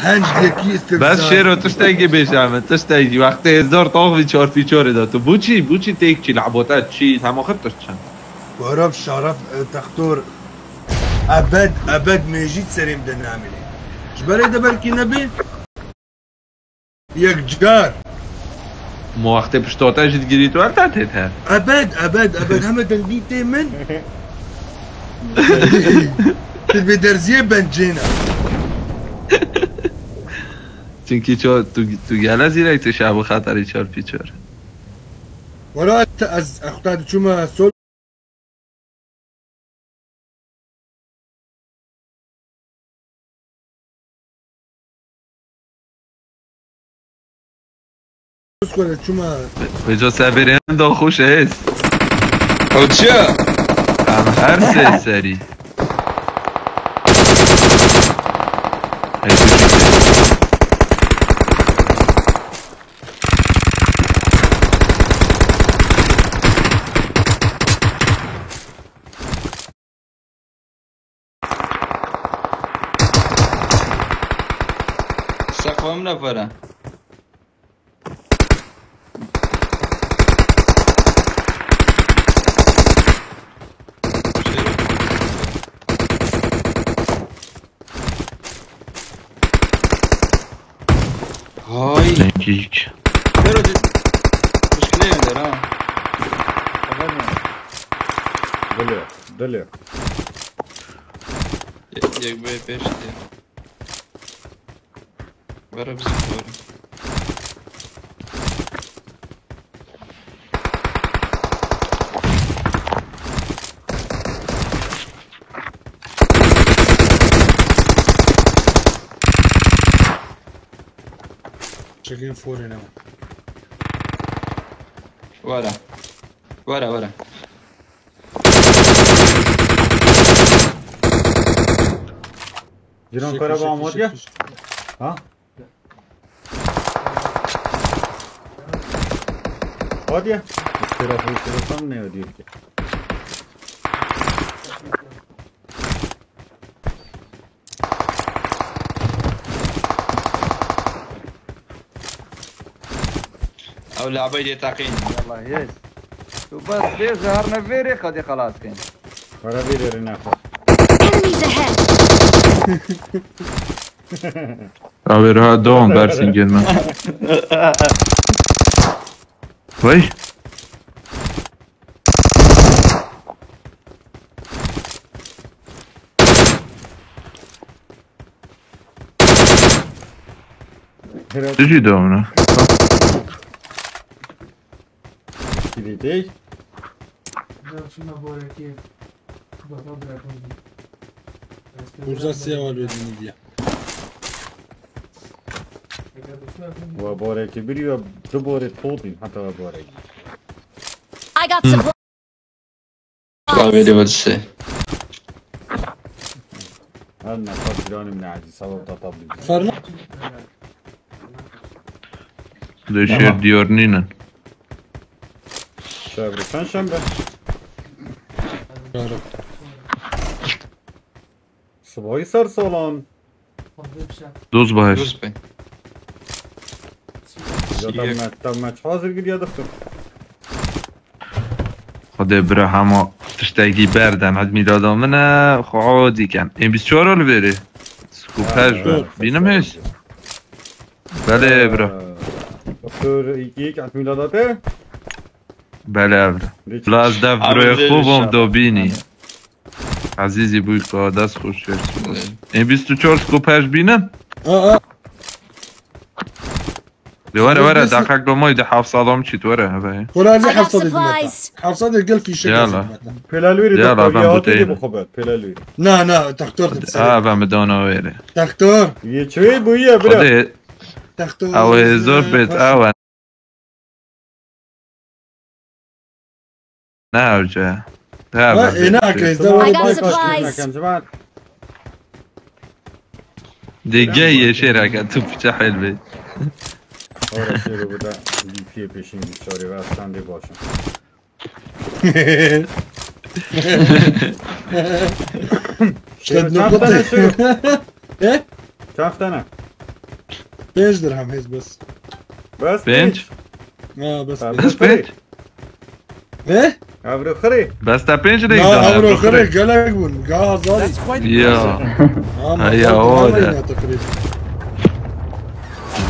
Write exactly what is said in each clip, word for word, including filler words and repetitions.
Hend yekî istifza. Bes şêro tiştekî bêje min, tiştekî. Wextê hêzdar tax vî çar pîçorê de tu. Bû çî, bû çî têk çî, lehbota çî, hema xir tişt çend. Warab şaraf, e, textor. Ebed, ebed mêjî serêm de namîne. Ji berê de belkî nebe. Yek car. Ma wextê pişta te jî digirî tu ev te tê te. Ebed, ebed, ebed. Heme dengî tê min. Tu bêderziyê bencêna. Çimkî ço-, tu, tu gele zîrek tu şabu xatarî çar pîçor. Wara te ez, ez xwe diçûme sol. Xwêca severên da xweş hêz. Ew çi ye? Em her sê serî. Hey, tu jî. Seqfa min nefere. Hay. Dengîk. Bero di. Muşkile yeter ha. Haber mi? Dile, dile. Ye-, yek be peşti. Were bizim doğru. Çekin forê ne? Were. Were, were. Ciran Şekil, kara şekil, bağım var ya. Şekil, şekil. Ha? Hadi ya. Telefon telefon ne diyor ki? Ew labey dê teqîn. Wallah yes. Tu bes bêje her ne vêrê xedî xelas kin. Para vêrê rê nexwe. Enemies ahead! Ew ê riha dom bersîngên me. Wey. Tu jî dom ne. Kilîtey. Uza siya wal bedî diye. Wa borekî biriyo, du borê totîn, heta wa borekî. I got supplies. Abi de verse. Her ne kadar canım ne acı, sabah da tabli. Ferna. Dê şêr diyar nînin. Şevre, çend şembe? Sibahî ser salan. Doz bahir. Doz be. Ya da me-, te meç hazir giriya dixtim. Xwedê bira hema tiştekî berden, hed mîlada min e, xwe dîken. Ên bîst çar li vêrê. Sku pej be. Bînim hêz. Belê bira. Doktor ilk ilk at mîlada te? Belê bira. La ez dev biroyê xwe bom do bînî. Ezîzî bûy ka dest xweş kir. Ên bîst û çar sku pej bînin? A, a. Lê were, were, daxek do moy de heft sed am çît were, heve. Were, ez I got heft sed dîmeta. Supplies. Heft sed gel fîşek. Yala. Pêlalwîrî de yala, ben bu teyne. Pêlalwîrî. Na, na, doktor de. Ha, ben mi dana wêrê. Doktor. Yê çi bu ye bira? Doktor. Ew ê zor bêt, ew. Ne hewce. Ha, ê ne akez de. I got supplies. Dê gey ye şêreke tu piçe hel be. Ora şêro bu da D P pêşîn bir çare ve sen de başım. Şêro çand tane şêro. E? Çax tane. Pênc dirhem hêz bes. Bes Pênc? Pênc? Ha, bes Ha, pênc. Bes pênc? He? Evrê xirê. Bes te pênc leyî Na, dana, evro evrê xirê xirê. Gelek bûn. Ga zarî. That's quite Ya. impressive. Ama Heya, fark o var de. Yine tekrîb.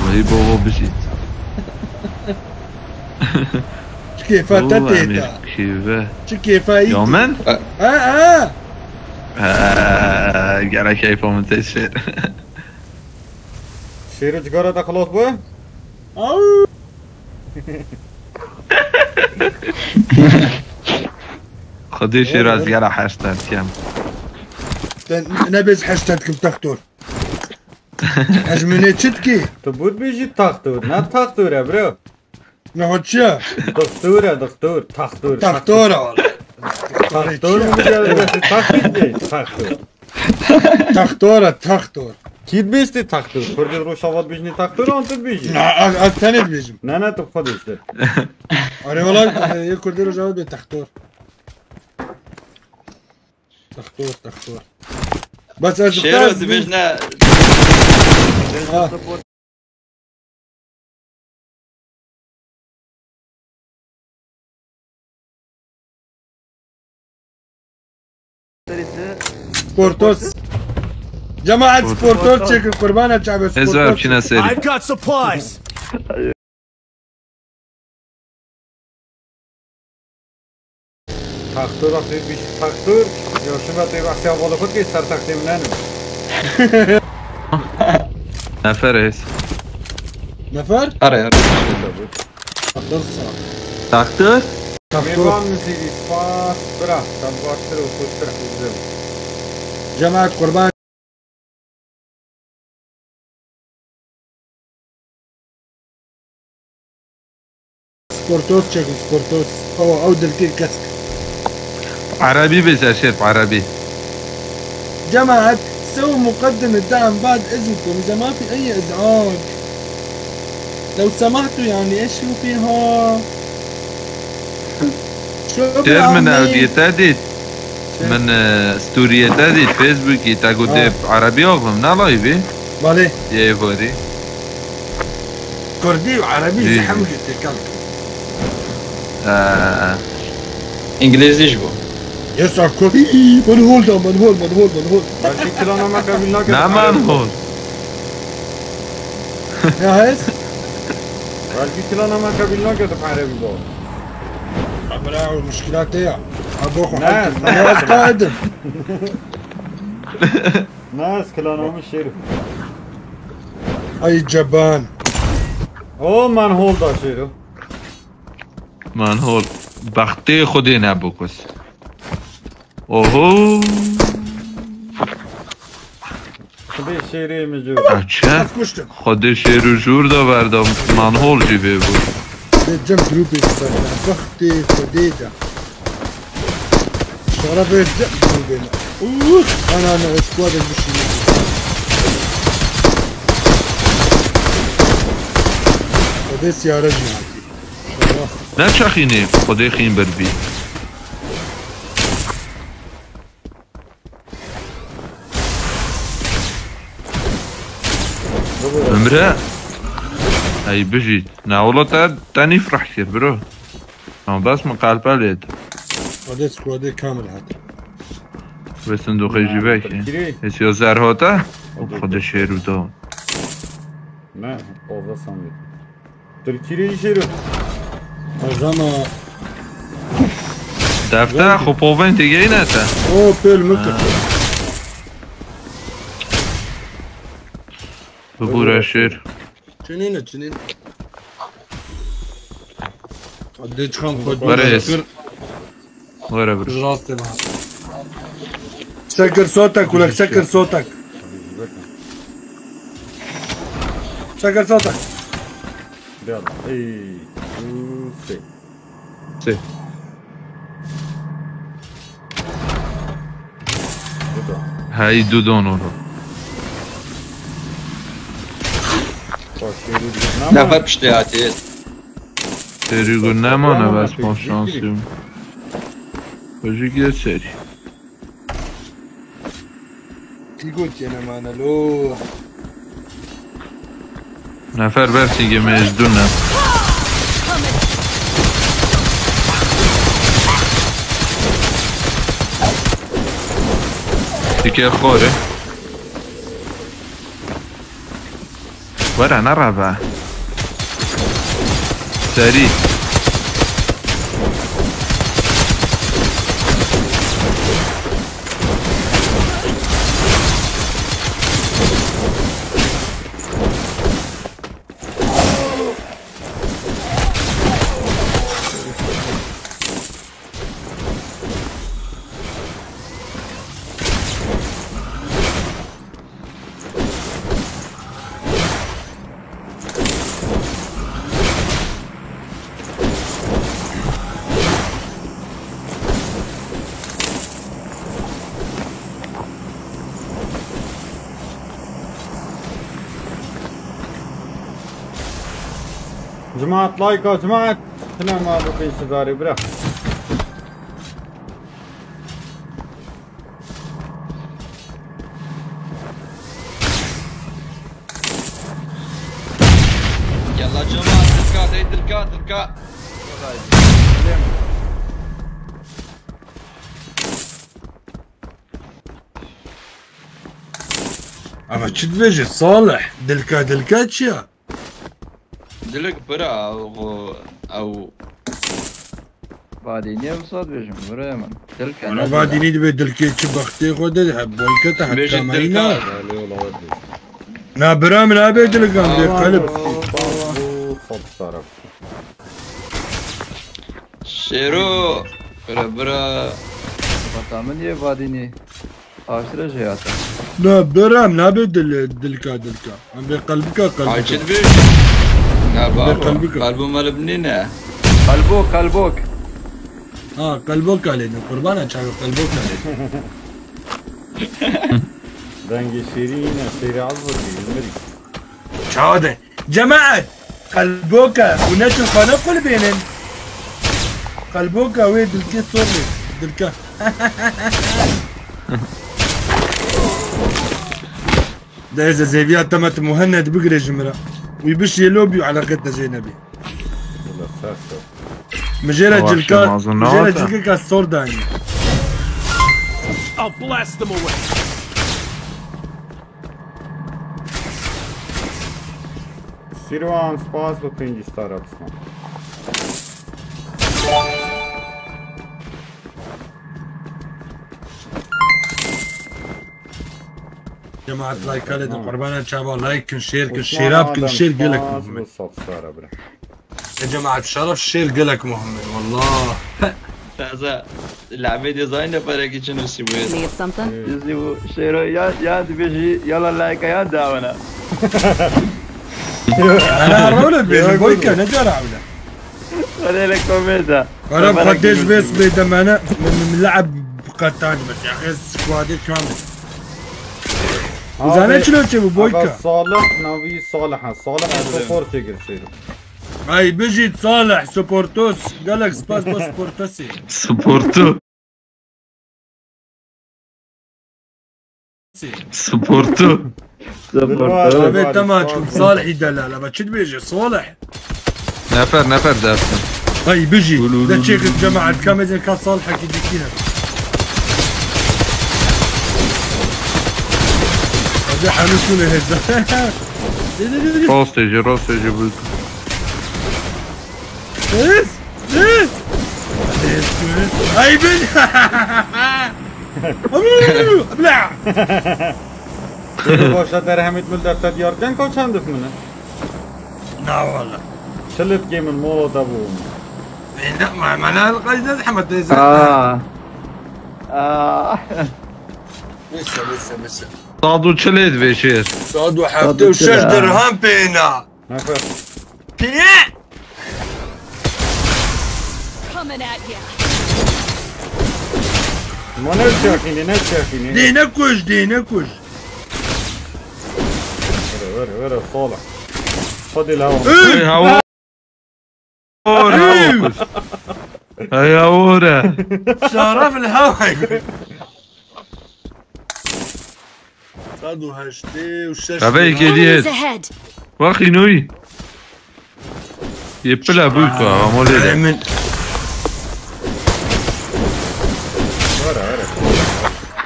Vay baba bijît. Çi kêfa te Oğlum, têta. Emir, kêfe. Çi kêfa yî Ya tê. Min? Ha, ha. Ha, gera keyfa min tê şêr. Şêrê cigara te xilas bû? Au. Xwedê şêr ez gera heşt dikim. Te nebêz heşt dikim textor. Hejminê çi dikî? Tu bû dibêjî taxtor, ne taxtor e bro. Ne o çi ye? Doktor e, doktor, taxtor. Taxtor e wala. Taxtor mu bicare, taxtor. Taxtor e, taxtor. Kî dibêjtê taxtor? Kurdê Rojava dibêjinê taxtor an tu dibêjî? Na, ez, ez tenê dibêjim. Ne, ne, tu xwe diştir. Are wala, e, yê Kurdê Rojava dibê taxtor. Taxtor, taxtor. Bes ez Şêro dibêj ne. Ha. Sportos. Cemaat Sportos. Sportos çekin, kurbana çabe Ez var Sportos. Çina seri. I've got supplies. Taxtor, taxtor, taxtor. Ya şuna te bahsi havalı kut ki ser taxtê min nenu. Nefer ez. Nefer? Are, are. Taxtor sağ. Taxtor? Taxtor. Mêvan min sî spas bira, te baştir û xweştir hizim. Cemaat kurban. Sportos çek, Sportos. O, ew dilkê kesk. Erebî bêje şêr, erebî. جماعة، سووا مقدمة دعم بعد إذنكم، إذا ما في أي إزعاج. لو سمحتوا، يعني، إيش شو في ها؟ شو Şêr min بالعربي؟ Ew diyê te dît. Min, e, storiyê te dît, Facebookî, te got Ha. dê erebî avim, ne layî bî? Belê. Yê êvarî. Kurdî û erebî Jî, jî jî. Hemû jî têkel. Ee. Îngilîzî ji bo. Yesa Kurd. Hî, hî, manhol da, manhol, manhol, manhol. Belkî kilana me qebîl nake. Ne manhol? Ne hez? Belkî kilana me qebîl nake tu erebî bo. Abra, o muşkilate ya. Abo xwe Ne, hal ne. Ne ez qaidim. Ne ez kilana min şêr. Ay ceban. O manhol da şêro. Manhol. Bextê Xwedê nebû kus. Oho. Xwedê şêrê min jûr. Eçe. Ez kuştim. Xwedê şêr û jûr da verda manhol jî vê bû. Lê cem grûpê dibe. Bextê Xwedê de. Şerefê cem grûpê ne. Uf. Ana ne, ez kuwa de bişînim. Xwedê siyare jî hatî. Şeref. Ne çaxînê Xwedê xîn bir bî. Ömre. Ey bijît. Ne ola te, te nîfrah kir bro. Ama bes min qalpe lêt. Hadi squadê kamil hat. Ve sindoqê jî vekê. Êsiya zer hate. Xwedê şêr û da. Ne, oza sanmıyorum. Tirkî rê jî şêro. Ezana. Defte xwe povên têgeyîne te. O pêl min kir. Ha. Bibûre şêr. Çinîne, çinîne. Dê çixan xwe Were dûr ez. Kir. Were bir. Ji rastê me. Sekir sotek, kulek, sekir sotek. Sekir sotek. Gel. Ey, ufey. Sê. Hey, du don oğlum. Nefer piştê hatiye. Seri gün ne mana bes ma şansım. Özü geçer. Îgot yene mane lo. Nefer ber sîgê me ji dû ne. Dike xor e. Were nereve. Serî. Cemaat, like, cemaat. Tine ma bu pênc hezarê bira. Yalla cemaat, dilka, hey dilka, dilka. Ama çi dibêje Salih? Dilka dilka çi ya? Dilik bira ew, ew. Vadînî ev zad bêjim, bira min. Dilka. Ana ne vadînî dibe dilkê çi bextê xwe de, he boykete, he kamayî ne. Na bira min abe dilkan bê qelib. Sap sarap. Şêro, bira, bira. Bata min yê vadînî. Aşire jê hate. Na, bira em nabe dil-, dilka, dilka. Em bê qelbika, qelbika. Ay, çi dibêjî? Na, babo, qelbika. Qelbû melib nîne. Qelbok, qelbok. Ha, qelbok alê ne, qurbana çayo qelbok alê. Dengê şêrîn nîne, şêrê ezbirkî, mirî. Çawa de? Cemaet! Qelboka û neçin xane qulbênin. Qelboka wê dilkê sor bê. Dilka. Dê ez zêviya temet Muhennet bigire ji min re. Wî bişiyê lobî û eleqet te jê nebî. Wala ser ser. Min jê re cilka, min jê re cilkeka sor danî. I'll blast them away. Sirwan, spas bo pêncî star Abistan. Cemaat, like lê de qurbana çava, like kin, share kin, share up kin, share gelek muhim e. Spas bo sed star bira. E cemaat, şeref şêr gelek muhim e, wallah. Taze. Levê dê zayne perekî çi nusî bûye. Need something? Dizî bû şêro ya, ya dibêjî, yala like ya dawena. Ana role dibêjim, boyka, ne cara bile. Wele le komeda. Wala xwe dêj vê sibê de mene, min, min, min le'eb qetanc bes, ya xêz squadê kamil. Zane çilo çê bû, boyka. Salih, navî Salih ha. Salih, Salih. Spor çêkir şêro. Ay bijît Salih, Sportos. Gelek spas bo Sportosê. Sportu. Sportu. Sportu. Abi tema çikim Salihî delal. Ama çi dibêje Salih? Nefer nefer dersin. Ay bijî. De çêkin cemaat kamezin ka Salihekî dikîne. Hadi hanusunu hezda. Rostê jî, rostê jî bu. Is! Is! Ay bin! Bla! Sêro başa derhemît mil defter diyar ken ka çend dif mine? Na wala. Çilit gê min mola te bû. Ênde ma mana qaj ne zehmet êze. Aa. Aa. Bise, bise, bise. Sadu çilê divê şêr. Sadu heftê û şeş dirhem pêna. Nefer. Pine! Coming at ya. Ma ne çakîne, ne çakîne. Dê ne kuj, dê ne kuj. Were, were, were, Salih. Hadi la. Hey, hava. Ora, hava kuj. Hey, ora. Şaraf el hava. Sed û heştê û şeş. Eve yekê dî Enemies hêt. Ahead! Wexî nûyî. Yê pila bû ku, ama lê de. Min. Were,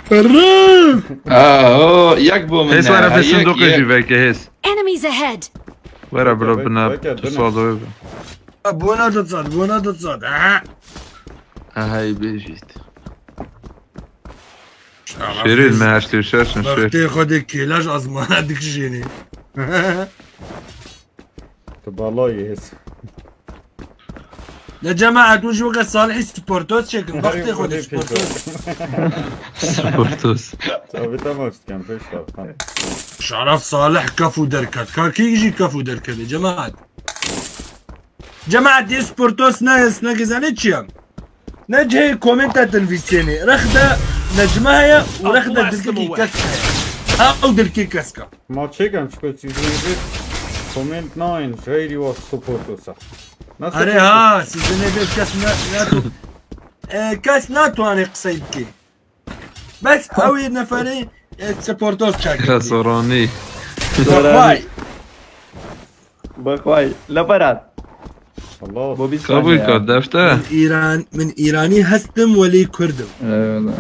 were. Aa, o, yek bû min. Hês were, ha, fêsin yek, doqê yek. Jî veke hês. Enemies ahead! Were bilo bina, tu sal doyê bi. Bona da zat, bona da zat. Ha. Aha, iyi bêjît. Şerîr me heştê û şeş in, şer. Bextê xwe dê kêlaj azmana dikişênê. Tu balayê hês. Ya cemaat, hûn jî weke Salihî sportos çêkin. Bextê xwe dê sportos. Sportos. Tabii, tamam, işte, pêş ver. Şeref Salih kef û derket. Ka kî jî kef û derket, cemaat. Cemaat, yê sportos ne, ne gizane çi ye? Ne cihê komenta dinivîsênê. Rexde necme heye û rexde dilkekî kesk heye. Ha, ew dilkê kesk e. Ma çêkem çiko çîzî bê koment nayên, jeyri wa sportos e. Nasıl? Erê ha, sizin evde kes ne, ne tu-, e, kes natwanê qisey bikê. Bes ew ê neferê, e, sportos çak. Soranî. Vay. Bixway, leperat. Allah. Bo bîst Kabul saniye. Ka defte. Min Îran, min Îranî hestim welî Kurdim. Eyvallah.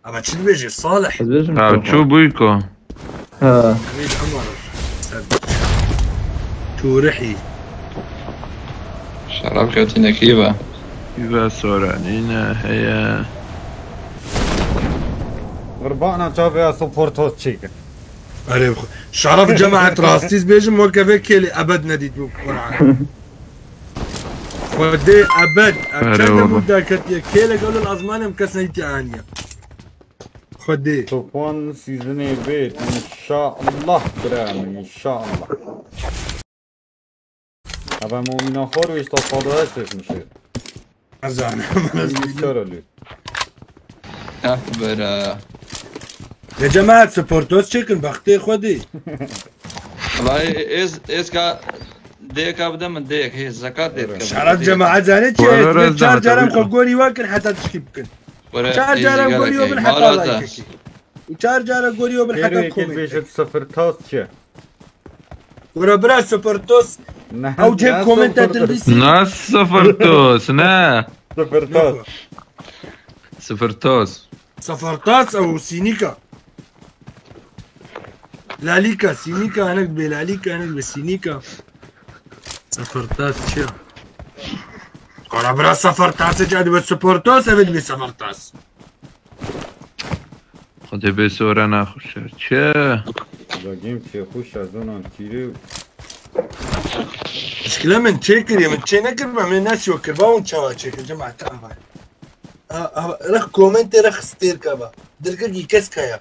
Ama çi dibêjî Salih? Ez bêjim Ha, Bixway. Çû bûy ku. Ha. Wî Emar. Sen. Turihî. Şerab ketîne kî be? Kî be soranî ne heye. Qurbana çavê supportos çêkin. Erê, xwe-, şeref cemaet rastî bêjim, weke vê kêlê ebed nedît bû Kur'an. Xwedê ebed, em Erê çend baba. Mû derketiye, kêlek ew li azmanê em kes nedîtiye aniye. Xwedê. Tufan sîzinê bêt, inşallah bira min, inşallah. Eve Mumîna xor wê ji te sade çêk mişê. Ezanim, ez Wî bînim. Çar alî. Eh, bira. Ya cemaat, sportos çêkin, bextê xwe dê. Vay, ez, ez ka, dêka bide min dêk, hê, zekat dêk Evet. Şeref cemaat zane çi, Wala ez çar caran xwe gorî we kin heta tişkî bikin. Çar caran gorî we bin heta like kekî. Û çar caran gorî we bin heta Kêrê yekê komêt. Bêjit sıfır tas çi? Gura bira Sıfırtos. Ne, ew cê ne komenta sıfırtos? Dilbîsî. Ne Sıfırtos, ne. Sıfırtos. Sıfırtos. Sıfırtos ew sînîka. Lalîka, sînîka, hinek bê lalîka, hinek bê sînîka. Sıfırtos çi ya? Gura bira Sıfırtos, çi dibe Sıfırtos, evet bê Sıfırtos. Xwedê bê sore naxweş e. Çi? Lagêm çê xweş e, zonan tîrê. Pişkile min çê kiriye, min çê nekiribe, min neşiyo kir. Va hûn çawa çêkin, cemaat, ava. A, a, rex komentê rex stêrka va. Dirkekî kes kaya.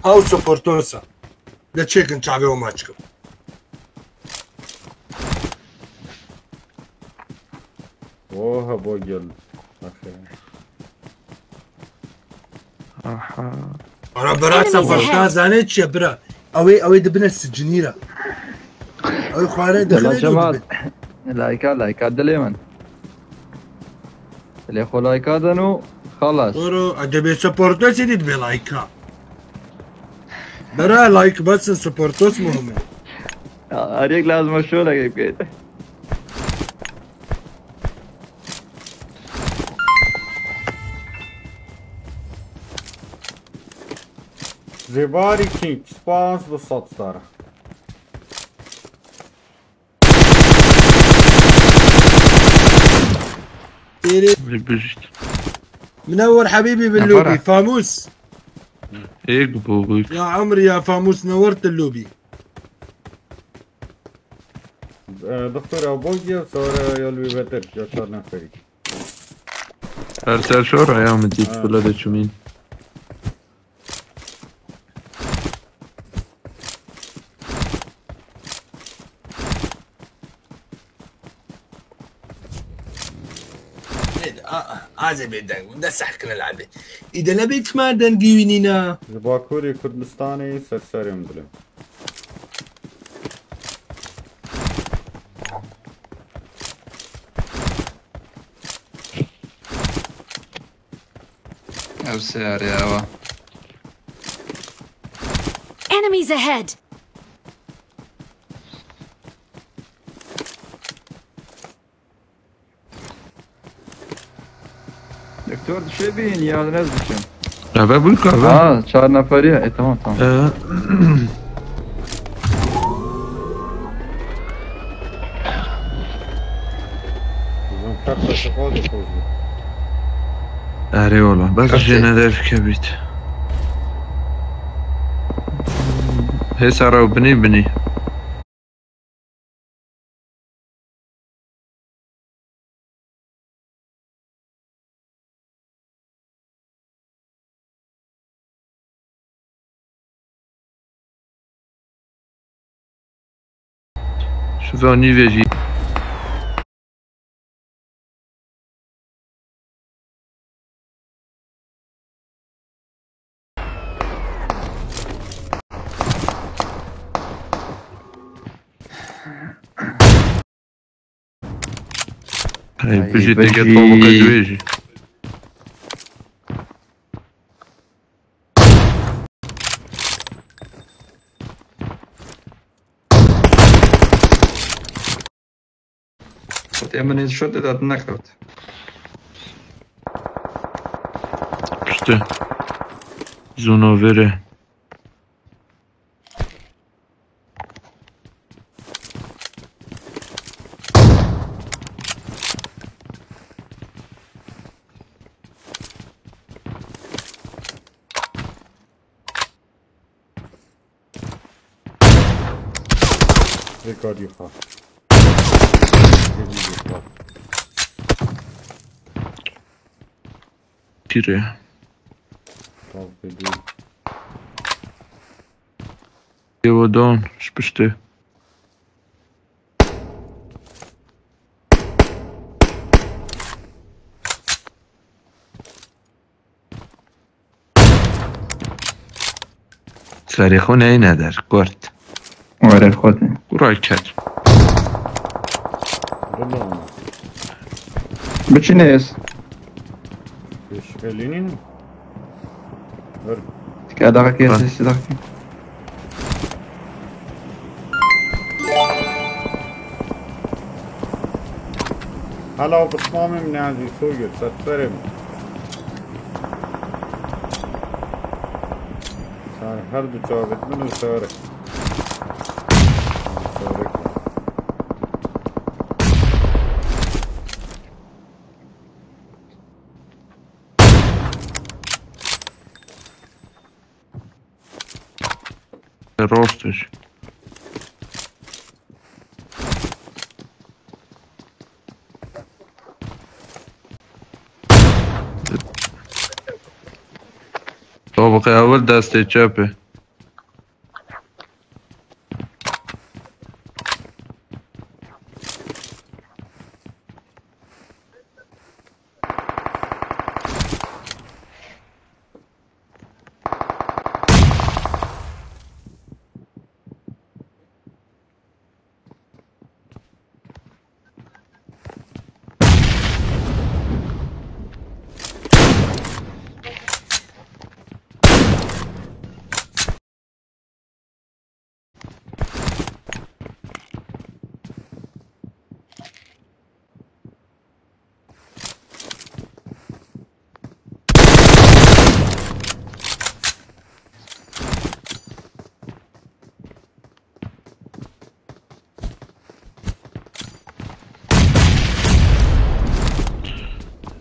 Haw soportosa. De çêkin çavê o maçkim. Oha, bo gel. Aferin. Aha. Ara bira Enemies ahead. Safarta zane çi bira? Ew ê, ew ê dibine sicinî ra. Ew ê xware dixine Dela cemaat. Layka, layka dilê min. Dilê xwe layka din û xalas. Doğru. Acaba supporter seni dibe layka. Bira like basın, supportos muhim. Ya, her yek lazım o şöyle gibi. Zebari King, spas bu satsar. Têrê. Bihişt. Minewwer hebîbî bi lobî. Famus. Êk bû bû. Ya emrî ya Famus newert lobî. Doktor Abogiya, sonra ya Lübeter, ya çar neferî. Her ser şor ya min dît, bila de çumîn. Azê bê deng, de sehkine labe. Îde ne bê kima dengî wî nîna. Ji Bakurê Kurdistanê ser serê min dilê. Ev seyarê ewa. Enemies ahead! Doktor, dişê bîn ya ez diçim. Eve bû ka ve. Ha, çar neferiye. E, tamam, tamam. Ee, Bizim kaç taşı kaldı, koydu? Erê wala. Bes Kaç jê şey? Ne derfke bît. Hê sara û binî binî. Şiva nîvejî. Hey, Ay, bijî têke bijî. Tavuka ji wê jî. Kot em ne şot da nekewt. Piştî. Zûna vêrê. Rêkadî xwe. Rêkadî xwe. Tîrê. Tamam, peki. Yewe don, ji piştê. Serê xwe neyne der, kurt. Were xwe te. Kura ket. Biçin ez. Pêşxelînîn. Ver. Tika daha ki Ha. Ses daha ki. Hala o kısmamim ne azî soyur, satverim. Sar her du çavêt min û sar. Sar. Rastış. Tabiqê ewil destê çepê.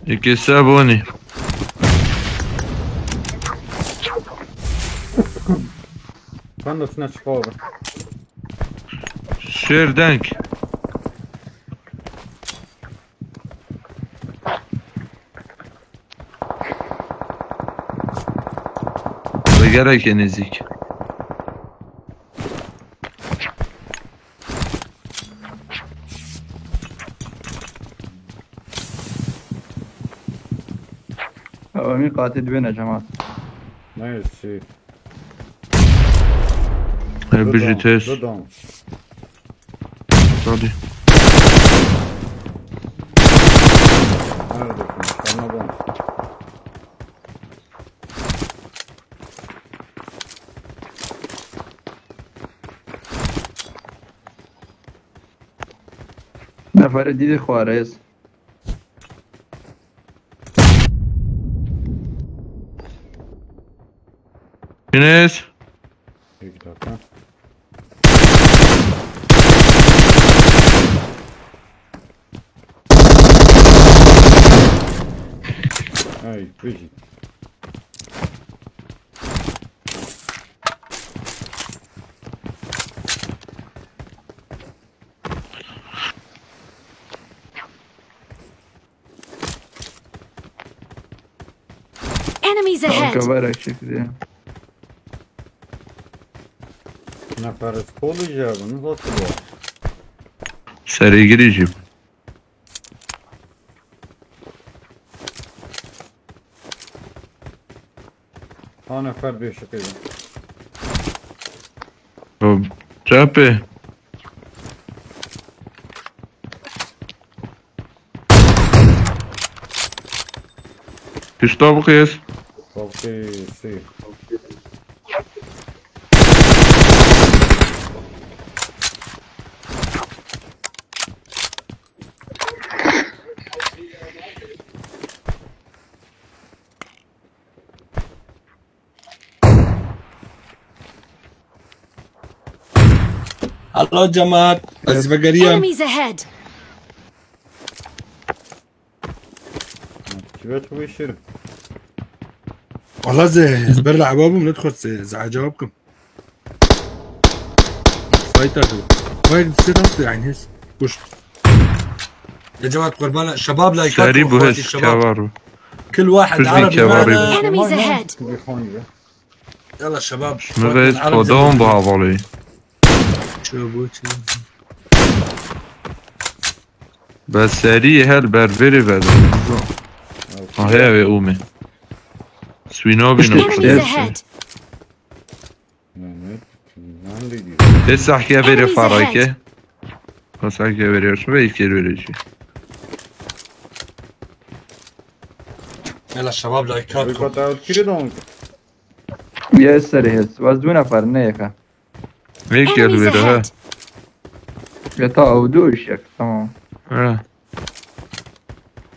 Eke sebonî. Kan da tine çıkar. Şêr deng. Ve gerek nêzîk. Ew, em ê qatî dibêne cemaat. Nice shit. Her bijî tez. Good down. Hadi. Neredesin? Sana ben. Were dîdê xwarez. Enes. Tek dakika. Ay, bijî. Enemies ahead! Kanka var aşağı gidiyor. Nefer spolu ya bunu nasıl bu? Serê girî jî. Ha nefer bê şikê. Çapê. Pişta bixêz. Bixêz. Hello cemaat. Ez vegeriya. Enemies ahead! Kime çubuğu şirin? Wala ze, ez ber li eba bûm, nedixwest ze, ze cevap kim. Fight atu. Fight, sit up, yani, his. Kuş. Ya cemaat, qurbana, şebab, like, Serî bu his, şebab. Kevar bu. Kil wahed, Arabi, kevar bu. Enemies ahead! Yalla şebab. Şunu ve kodon bu havalı. Çubuğu, çubuğu. Be serî hel ber verê ve. Ha, heye ve ûmê. Swîna bîno. Enemies ahead! Tê sahke verê farayke. Sahke verê şunu ve ilk verê çi. Yalla şebab, like, kat. Kiri don. Yes, sir, yes. Was du nefar, ne yeka? Vê gel Enemies vêre, ha. Ahead! Ya ta ew du êşek, tamam. Ha.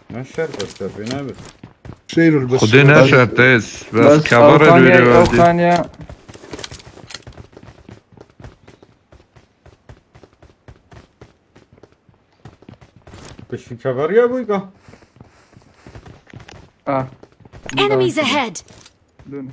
Ne şert e, pê ne bi? Xêrul bes. Xwedê ne şert e, ez. Bes, bes ew kevara xaniye, vêre ew verdî. Xaniye. Piştî kevariya bûyka. Ah. Enemies ahead! Dön.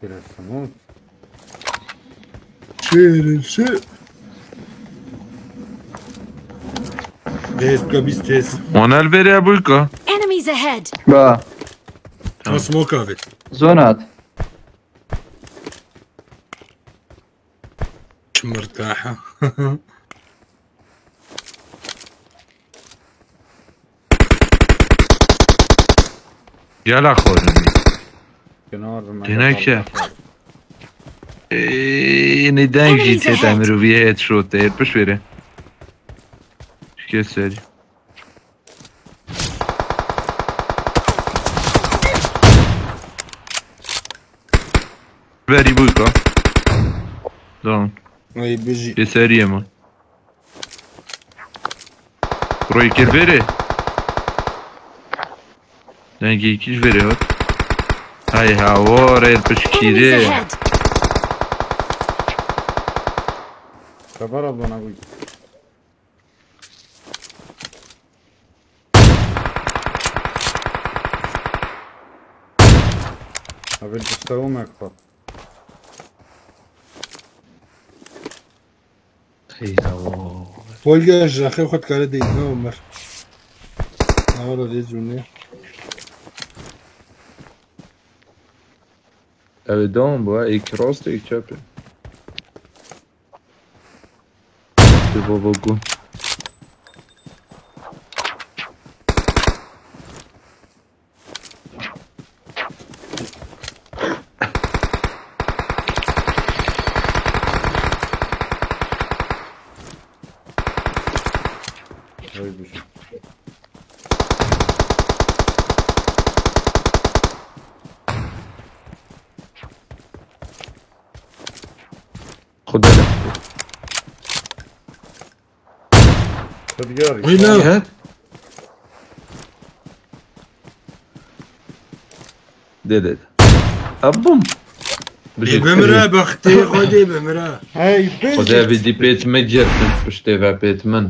Biraz tamam. Şirin şi. Dez ka bîst tez. Wan el vêrê bûyka. Enemies ahead! Ba. Tamam. Smoke abi. Zone at. Çi mirtaha. Gel axorin. Kenar mı? Dineke. Eee, ne deng jî tê te mirovî headshot tê. Piş vêre. Şikê serî. Verî bûka. Down. Ay, bijî. Pêseriyê min. Royê kir verê. Dengê kî ji verê hat. Hay hawar el pişkîrê. Enemies ahead! Xeber abla ne bû? Abi, işte o mektup. Hey, ya, o. Polga ji rexê xwe dikare deyî, ne Omer? Awara dê zûnê. Ew ê dawam bû, ha, êk rast, êk çep e. Ti baba gun. Vay biçim. Xwedê. Xwediyar. Oyna. He? Dê dê. Abum. Dê bimire, bextê xwe dê bimire. Hey, Xwedê vî dî pêt me girtin, piştê ve pêt min.